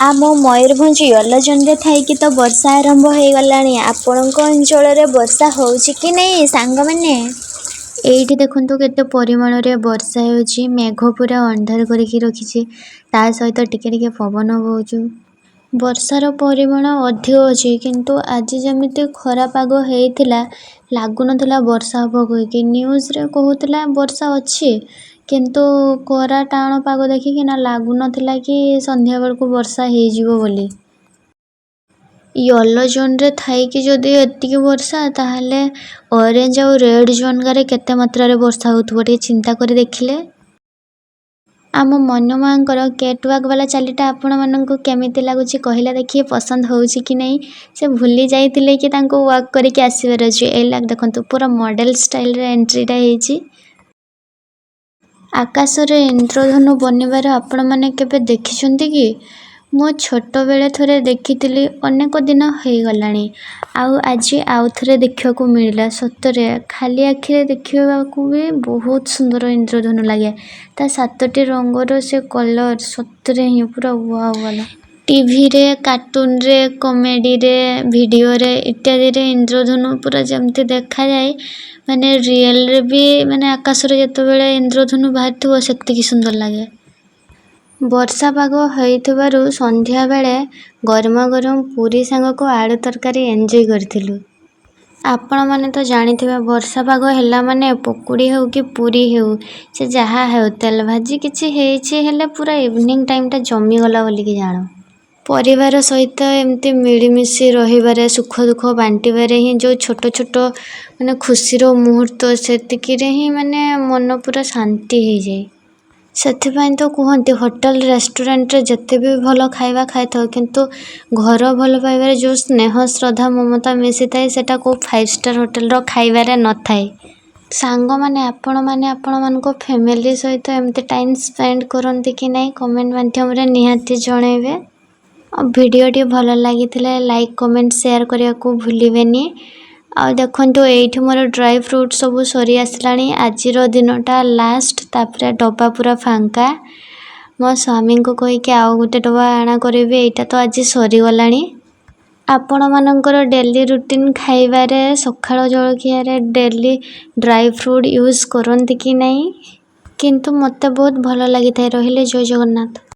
ଆମ ମୟୂରଭଞ୍ଜ ୟେଲୋ ଜୋନ୍ରେ ଥାଇକି ତ ବର୍ଷା ଆରମ୍ଭ ହେଇଗଲାଣି। ଆପଣଙ୍କ ଅଞ୍ଚଳରେ ବର୍ଷା ହେଉଛି କି ନାହିଁ, ସାଙ୍ଗମାନେ? ଏଇଠି ଦେଖନ୍ତୁ କେତେ ପରିମାଣରେ ବର୍ଷା ହେଉଛି। ମେଘ ପୁରା ଅନ୍ଧାର କରିକି ରଖିଛି, ତା ସହିତ ଟିକେ ଟିକେ ପବନ ବହୁଛୁ। ବର୍ଷାର ପରିମାଣ ଅଧିକ ଅଛି, କିନ୍ତୁ ଆଜି ଯେମିତି ଖରା ପାଗ ହେଇଥିଲା, ଲାଗୁନଥିଲା ବର୍ଷା ହେବ କହିକି। ନ୍ୟୁଜ୍ରେ କହୁଥିଲା ବର୍ଷା ଅଛି, କିନ୍ତୁ ଖରା ଟାଣ ପାଗ ଦେଖିକିନା ଲାଗୁନଥିଲା କି ସନ୍ଧ୍ୟାବେଳକୁ ବର୍ଷା ହେଇଯିବ ବୋଲି। ୟେଲୋ ଜୋନ୍ରେ ଥାଇକି ଯଦି ଏତିକି ବର୍ଷା, ତାହେଲେ ଅରେଞ୍ଜ ଆଉ ରେଡ଼୍ ଜୋନ୍ଗାରେ କେତେ ମାତ୍ରାରେ ବର୍ଷା ହେଉଥିବ, ଟିକେ ଚିନ୍ତା କରି ଦେଖିଲେ। ଆମ ମନୁ ମାଆଙ୍କର କେଟ୍ ୱାକ୍ ବାଲା ଚାଲିଟା ଆପଣମାନଙ୍କୁ କେମିତି ଲାଗୁଛି କହିଲେ ଦେଖି, ପସନ୍ଦ ହେଉଛି କି ନାହିଁ? ସେ ଭୁଲି ଯାଇଥିଲେ କି ତାଙ୍କୁ ୱାକ୍ କରିକି ଆସିବାର ଅଛି। ଏଇ ଦେଖନ୍ତୁ, ପୁରା ମଡ଼େଲ ଷ୍ଟାଇଲରେ ଏଣ୍ଟ୍ରିଟା ହେଇଛି। ଆକାଶରେ ଇନ୍ଦ୍ରଧନୁ ବନିବାର ଆପଣମାନେ କେବେ ଦେଖିଛନ୍ତି କି? ମୁଁ ଛୋଟବେଳେ ଥରେ ଦେଖିଥିଲି, ଅନେକ ଦିନ ହେଇଗଲାଣି। ଆଉ ଆଜି ଆଉ ଥରେ ଦେଖିବାକୁ ମିଳିଲା। ସତରେ ଖାଲି ଆଖିରେ ଦେଖିବାକୁ ବି ବହୁତ ସୁନ୍ଦର ଇନ୍ଦ୍ରଧନୁ ଲାଗେ। ତା ସାତଟି ରଙ୍ଗର ସେ କଲର୍ ସତରେ ହିଁ ପୁରା ୱାଓ ବାଲା। ଟିଭିରେ, କାର୍ଟୁନରେ, କମେଡ଼ିରେ, ଭିଡ଼ିଓରେ ଇତ୍ୟାଦିରେ ଇନ୍ଦ୍ରଧନୁ ପୁରା ଯେମିତି ଦେଖାଯାଏ, ମାନେ ରିଏଲରେ ବି ମାନେ ଆକାଶରେ ଯେତେବେଳେ ଇନ୍ଦ୍ରଧନୁ ବାହାରିଥିବ, ସେତିକି ସୁନ୍ଦର ଲାଗେ। ବର୍ଷା ପାଗ ହେଇଥିବାରୁ ସନ୍ଧ୍ୟାବେଳେ ଗରମ ଗରମ ପୁରୀ ସାଙ୍ଗକୁ ଆଳୁ ତରକାରୀ ଏନ୍ଜୟ କରିଥିଲୁ। ଆପଣମାନେ ତ ଜାଣିଥିବେ, ବର୍ଷା ପାଗ ହେଲା ମାନେ ପକୁଡ଼ି ହେଉ କି ପୁରୀ ହେଉ, ସେ ଯାହା ହେଉ, ତେଲ ଭାଜି କିଛି ହେଇଛି ହେଲେ ପୁରା ଇଭିନିଂ ଟାଇମ୍ଟା ଜମିଗଲା ବୋଲିକି ଜାଣ। ପରିବାର ସହିତ ଏମିତି ମିଳିମିଶି ରହିବାରେ, ସୁଖ ଦୁଃଖ ବାଣ୍ଟିବାରେ ହିଁ ଯେଉଁ ଛୋଟ ଛୋଟ ମାନେ ଖୁସିର ମୁହୂର୍ତ୍ତ, ସେତିକିରେ ହିଁ ମାନେ ମନ ପୁରା ଶାନ୍ତି ହେଇଯାଏ। ସେଥିପାଇଁ ତ କୁହନ୍ତି, ହୋଟେଲ ରେଷ୍ଟୁରାଣ୍ଟରେ ଯେତେ ବି ଭଲ ଖାଇବା ଖାଇଥାଉ, କିନ୍ତୁ ଘର ଭଲ ପାଇବାରେ ଯେଉଁ ସ୍ନେହ, ଶ୍ରଦ୍ଧା, ମମତା ମିଶିଥାଏ, ସେଇଟା କେଉଁ ଫାଇଭ୍ ଷ୍ଟାର୍ ହୋଟେଲର ଖାଇବାରେ ନଥାଏ। ସାଙ୍ଗମାନେ, ଆପଣମାନେ ଆପଣମାନଙ୍କ ଫ୍ୟାମିଲି ସହିତ ଏମିତି ଟାଇମ୍ ସ୍ପେଣ୍ଡ କରନ୍ତି କି ନାହିଁ, କମେଣ୍ଟ ମାଧ୍ୟମରେ ନିହାତି ଜଣାଇବେ। ଆଉ ଭିଡ଼ିଓଟି ଭଲ ଲାଗିଥିଲେ ଲାଇକ୍, କମେଣ୍ଟ, ସେୟାର କରିବାକୁ ଭୁଲିବେନି। ଆଉ ଦେଖନ୍ତୁ, ଏଇଠି ମୋର ଡ୍ରାଇ ଫ୍ରୁଟ୍ ସବୁ ସରି ଆସିଲାଣି। ଆଜିର ଦିନଟା ଲାଷ୍ଟ, ତାପରେ ଡବା ପୁରା ଫାଙ୍କା। ମୋ ସ୍ୱାମୀଙ୍କୁ କହିକି ଆଉ ଗୋଟେ ଡବା ଆଣା କରିବି, ଏଇଟା ତ ଆଜି ସରିଗଲାଣି। ଆପଣମାନଙ୍କର ଡେଲି ରୁଟିନ୍ ଖାଇବାରେ, ସକାଳ ଜଳଖିଆରେ ଡେଲି ଡ୍ରାଇ ଫ୍ରୁଟ୍ ୟୁଜ୍ କରନ୍ତି କି ନାହିଁ? କିନ୍ତୁ ମୋତେ ବହୁତ ଭଲ ଲାଗିଥାଏ। ରହିଲି, ଜୟ ଜଗନ୍ନାଥ।